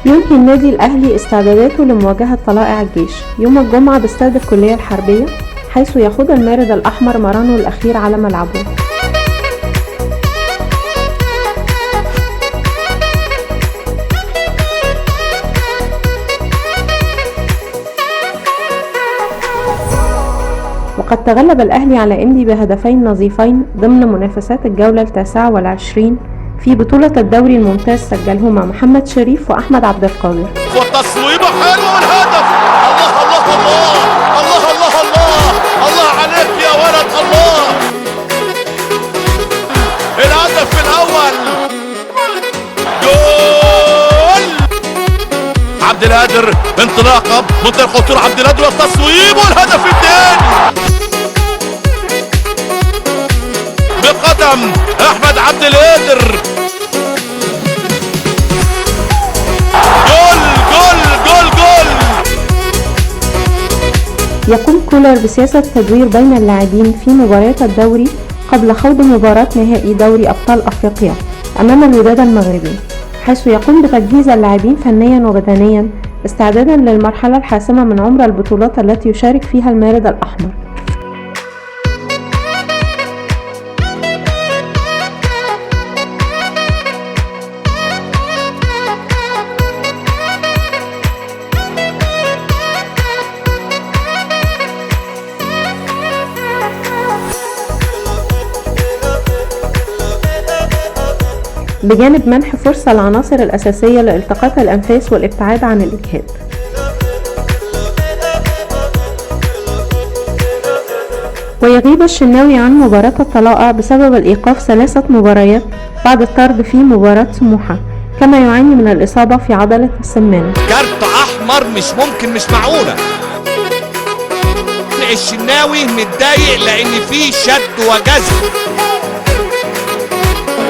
ينهي النادي الأهلي استعداداته لمواجهة طلائع الجيش يوم الجمعة باستاد الكلية الحربية، حيث يخوض المارد الأحمر مرانه الأخير على ملعبه. وقد تغلب الأهلي على إنبي بهدفين نظيفين ضمن منافسات الجولة 29 في بطولة الدوري الممتاز، سجلهما محمد شريف وأحمد عبد القادر. والتصويبة حلوة والهدف، الله الله الله الله الله الله الله عليك يا ولد الله، الهدف الأول جول عبد القادر، انطلاقة منطقة الخطورة عبد القادر والتصويب والهدف الثاني بقدم أحمد عبد القادر. جول جول جول جول. يقوم كولر بسياسة تدوير بين اللاعبين في مباريات الدوري قبل خوض مباراة نهائي دوري أبطال أفريقيا أمام الوداد المغربي، حيث يقوم بتجهيز اللاعبين فنيا وبدنيا استعدادا للمرحلة الحاسمة من عمر البطولات التي يشارك فيها المارد الأحمر. بجانب منح فرصة للعناصر الأساسية لالتقاط الأنفاس والابتعاد عن الإجهاد. ويغيب الشناوي عن مباراة الطلائع بسبب الإيقاف 3 مباريات بعد الطرد في مباراة سموحة، كما يعاني من الإصابة في عضلة السمانة. كارت أحمر مش ممكن، مش معقولة. الشناوي متضايق لأن في شد وجذب،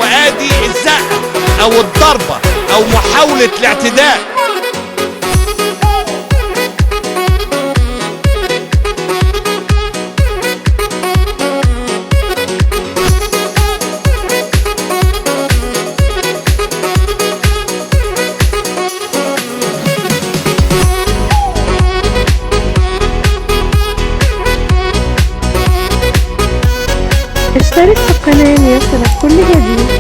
وادي الزقه او الضربه او محاوله الاعتداء. اشترك في القناة ليصلك كل جديد.